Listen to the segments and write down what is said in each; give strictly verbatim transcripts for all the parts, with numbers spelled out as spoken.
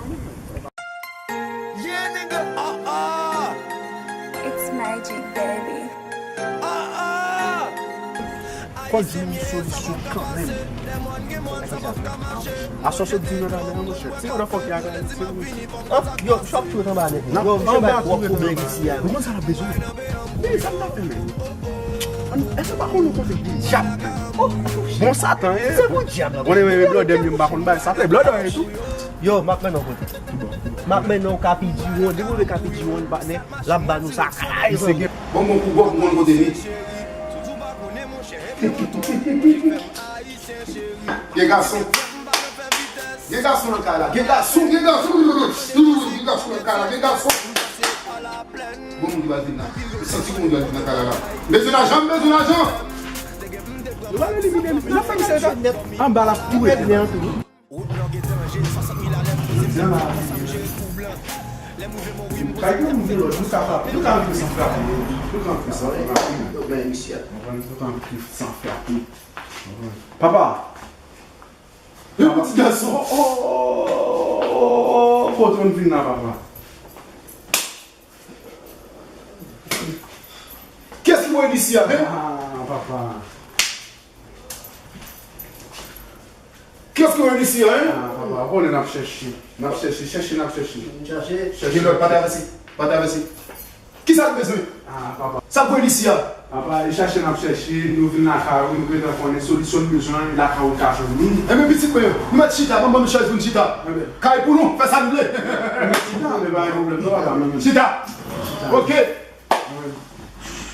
Yeah, nigga, uh, uh. It's magic, baby. Uh, uh. Fòk jwenn yon solisyon kanmenm. Asòsye di nan bagay la, monchè. Se yon fòk y a gade, se yon. An, yo, chòp tou anba nèt. Yo, misye bay twòp pwoblèm isi a. Ou konn sa n ap bezwen? Men, sa n ap fè, men? Èske w pa konn nou konn fè dyab? Bon, Satan, ye. Se pou dyab la. Konnen, men, men, blòdè m, m pa konn bay. Sa fè blòdè, ye, tou. Yo, m ap mennen w kote. M ap mennen w Kapi Diwon. Depi w rive Kapi Diwon, patnè, l ap ba nou sa kay. Bon, bon, pou bon, pou bon kote li. Gen gason. Gen gason nan kay la. Gen gason, gen gason. Gen gason nan kay la, gen gason. Bon moun ki pral vin la. M santi bon moun ki pral vin nan kay la la. M bezwen lajan, m bezwen lajan. Nou pral elimine li. Nan fè misye sa. Anba la tou elimine an tou. Jodi a la, kay gen moun de lòt, nou ka frape, nou ka antre san frape, nou ka antre san frape. Konprann? Nou ka antre san frape. Papa! Yon ti gason. Oh, oh, oh, oh, oh, kote w vin la, papa? Kiyès ki voye l isi a, hein? Ah, papa. Kiyès ki voye l isi a, hein? Ah, papa, ou konnen n ap chèche. N ap chèche, chèche, n ap chèche. Chèche. Gen lòt, pa travèse, pa travèse. Kisa l bezwen? Ah, papa. Sa k voye l isi a? Papa, e chache n ap chache, nou vin lakay ou, nou gentan konnen solisyon n bezwen, e lakay ou l ka jwenn li. Enben, pitit mwen, nou mèt chita, ban m ban nou chèz pou n chita. Enben. Kay pou nou, fè sa n vle. Nou mèt chita, men pa gen pwoblèm non, papa, men. Chita. Chita. Ok. Enben.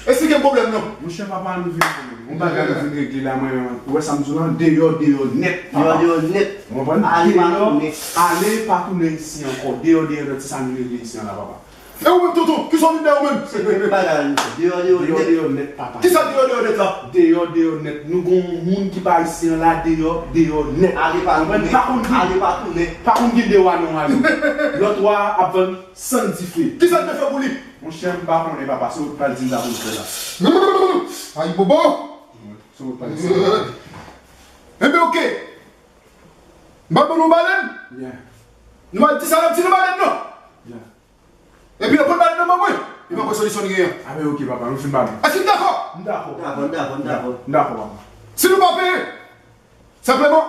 Esplike m pwoblèm nan. Monchè, papa, nou vin, yon bagay nou vin regle la, mwen menm. Ou wè sa m di w lan, deyò, deyò nèt, papa. Deyò, deyò nèt. Ou konprann? Ale, pa tounen. Ale, pa tounen isi ankò. Deyò, deyò nèt, se sa nou regle isi an la, papa. E ou menm, tonton, kisa w vin dèyè ou menm? Se menm bagay la, nou fè. Deyò, deyò, deyò, nèt. Deyò nèt, papa. Kisa deyò, deyò nèt la? Deyò, deyò nèt. Nou gon yon moun ki pa isi an la, deyò, deyò nèt. Ale pa tounen. Pa konn gen, ale pa tounen. Pa konn gen de wa nan wa yo. Lòt wa a ap vann san dife. Kisa l te fè pou li? Monchè, m pa konnen, papa, se ou k pral di m sa pou l fè la. Ay, bobo! Se ou k pral di sa. Enben, ok. M pral ban nou balèn. Yeah. Nou pral di sa n ap di nan balèn nan. Yeah. Epi lè pran balèn nan ban mwen, li pran solisyon li genyen. A ben, ok, papa, nou fin pale. Èske n dakò? M dakò. Dakò, m dakò, m dakò. M dakò, papa. Si nou pa peye, senpleman,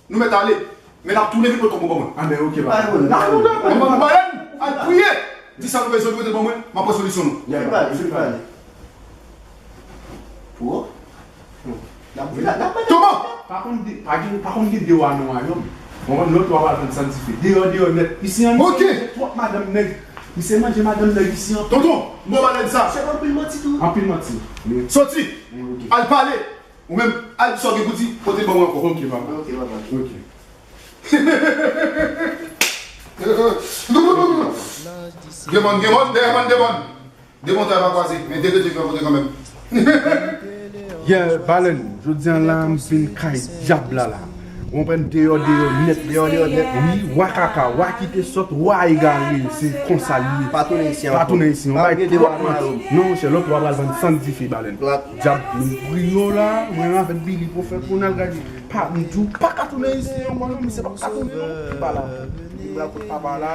nou mèt ale. Men n ap tounen vin pran kòb ou ban mwen. A ben, ok, papa. Pa gen pwoblèm. N ap tounen, mwen ban nou balèn, al priye. Di sa nou bezwen, nou mete ban mwen, m ap pran solisyon nou. Yeah, papa, nou fin pale. Pou ou? N ap, n ap, n ap, Toma! Pa konn de, pa gen, pa konn gen de wa nan wayòm. Ou konprann, lòt wa pral vann san dife. Deyò, deyò nèt. Isi an, misye manje twòp madanm nèg. Misye manje madanm nèg isi an. Tonton, m ba w balèn sa. Se anpil manti tou. Anpil manti. Wi. Soti. Wi, ok. Al pale. Ou menm, al di sa w gen pou di, pote l ban mwen ankò. Ok, papa. Ok, papa. Ok. Gen mòn, gen mòn, dèyè mòn, gen mòn. Demonte a pa kwaze, men de rete fè kote kanmenm. Yeah, balèn, jodi a la, m vin kay dyab la la. Ou konprann, deyò, deyò nèt. Deyò, deyò nèt. Wi, wa kaka, wa ki te sòt, wa egare, se konsa l ye. Pa tounen isi ankò. Pa tounen isi, yon bagay twòp manti. Non, monchè, lòt wa pral vann san dife, balèn. Dyab, nou priye w la, mwen avèk Billy pou fè pou n al gade. Pa, m di w, pa ka tounen isi ankò non, misye pa ka tounen non. Li pa la. Li pa kot papa la.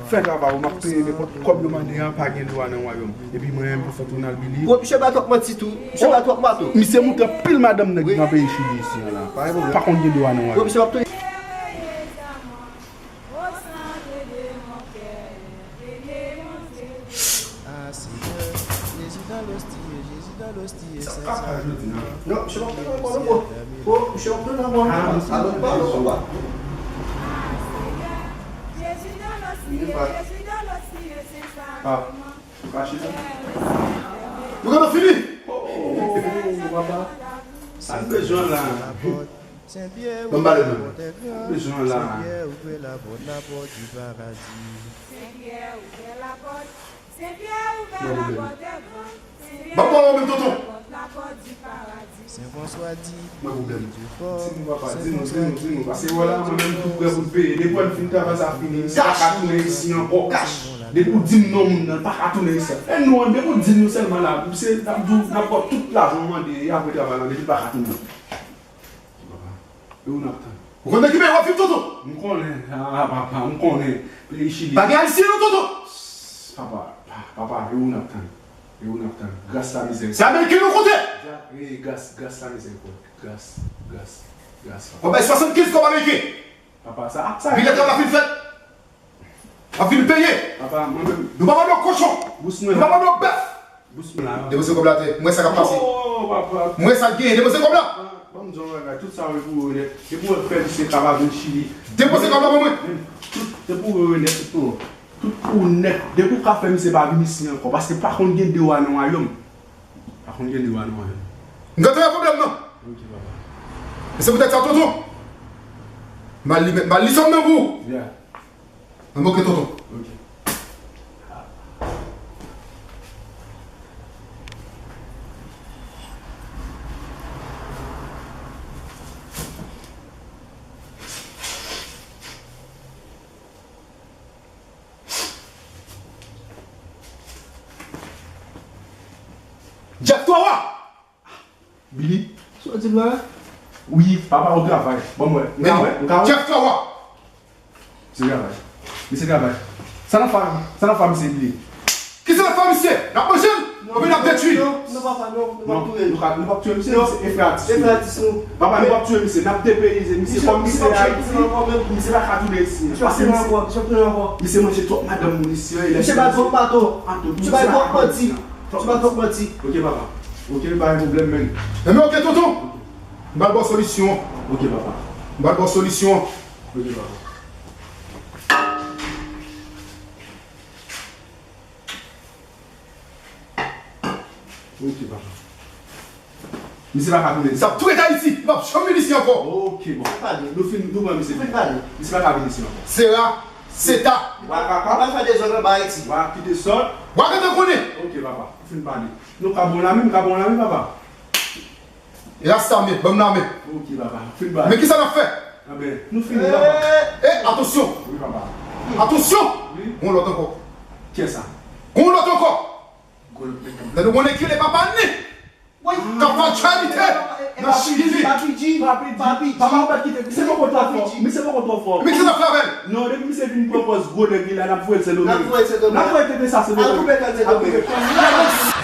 Fè travay ou, m ap peye nenpòt kòb yo mande a, pa gen dwa nan wayòm. Epi mwen menm pou fè tounen al Billy. Bon, misye pa twòp manti tou. Misye pa twòp mato. Misye moute anpil madanm nèg nan peyi Chili isi an la. Pa gen pwoblèm. Pa konn gen dwa nan wayòm. Bon, misye p ap tounen. Ah, Seigneur, Jésus dans l'hostie, Jésus dans l'hostie, sa k ap pase jodi a? Non, misye p ap tounen ankò non, bro. Bro, misye p ap tounen ankò non. Ah, misye p ap tounen ankò. Alò, pa alò konba. Ah, ou ka chita? Nou gentan fini. Oh, oh, oh, oh, papa. Sa n bezwen la? Ban m pale menm. Bezwen la. Ban m pale menm, tonton. Mwen pwoblèm. Di nou, papa, di nou, di nou, di nou. Paske wè la, mwen menm tou prè pou n peye. Depi w fin travay sa fini, m pa ka tounen isi ankò. Depi w di m non moun nan, l pa ka tounen isi. E nou an, depi w di nou sèlman la, misye, n ap di w, n ap ba w tout lajan w mande, e apre travay la, depi l pa ka tounen. E ou n ap tann? Ou konn nan ki peyi w ap viv, tonton? M konnen, ah, papa, m konnen. Peyi Chili. Pa gen Ayisyen non, tonton? Papa, pa- papa, e ou n ap tann. E ou n ap tann. Gras la mizè. Se Ameriken nou konte? Gra- e, gras, gras la mizè, papa. Gras, gras, gras, papa. W ap bay swasannkenz kòb Ameriken. Papa, sa, sa. Bilè tan la fin fèt. W ap vin peye. Papa, mwen menm. Nou pa mande w kochon. Bous mwen. Nou pa mande w bèf. Bous mwen la. Depoze kòb la atè. M wè sa k ap pase. Oh, papa. M wè sa k genyen. Depoze kòb la. Ban m di w yon bagay. Tout sa w wè pou ou nèt. Depi w wè fè misye ka pa vin Chili. Depoze kòb la ban mwen. Tout, depi w wè nèt, tout pou ou. Tout pou ou nèt. Depi w ka fè misye pa vin isi ankò. Paske pa konn gen de wa nan wayòm. Pa konn gen de wa nan wayòm. M gentan wè pwoblèm nan. Ok, papa. E se poutèt sa, tonton. M al li, m al li sòm nan pou ou. Yeah. An, ok, tonton. Ok. Jeff Twawa! Billy? Sa w di la? Wi, papa, ou travay. Ban m wè. M ka wè, m ka wè. Jeff Twawa! Misye travay. Misye travay. Sa n ap fè, sa n ap fè misye, Billy? Kisa n ap fè misye? N ap manje l? Oubyen n ap detwi l? Non, non, papa, non, nou p ap touye l. Nou ka, nou p ap touye misye, non. Misye e frè atis nou. E frè atis nou. Papa, nou p ap touye misye. N ap depeyize misye kòm misye Ayiti. Misye pa ka tounen isi. Misye pa tounen ankò. Misye manje twòp madanm moun isi. Misye bay twòp bato. Misye bay twòp manti. Twòp manti. Ok, papa. Ok, pa gen pwoblèm, menn. Enben, ok, tonton. M pral ba w solisyon. Ok, papa. M pral ba w solisyon. Ok, papa. Ok, papa. Misye pa ka tounen. Sa ap tou ret Ayiti. Li p ap janm vin isi ankò. Ok, bon. Nou fin, nou pran misye. Misye pa ka vin isi ankò. Sera, seta. Wa kaka. Wa fè dezòd anba Ayiti. Wa kite sòt. Wa gentan konnen. Ok, papa. Nou fin pale. Nou ka bon la menm, ka bon la menm, papa. E rasta men, ban m la men. Ok, papa. Fin pale. Men kisa n ap fè? Anben, nou fini, papa. E, atansyon! Wi, papa. Atansyon! Wi. Gon lòt ankò. Kiyès sa? Gon lòt ankò! Gon lòt ankò. Tande, ou konnen ki rele papa Ni? Wi. K ap fè aktyalite nan Chili. Papi G, Papi G, Papi G. Papa, ou pa kite. Misye poko twò fò. Misye poko twò fò. Men kisa n ap fè avè l? Non, depi misye vin pran pòz gwo nèg li la, n ap voye l Sendomeng. N ap voye l Sendomeng. N ap voye tete sa Sendomeng. Al koupe kòn Sendomeng. Al koupe kòn.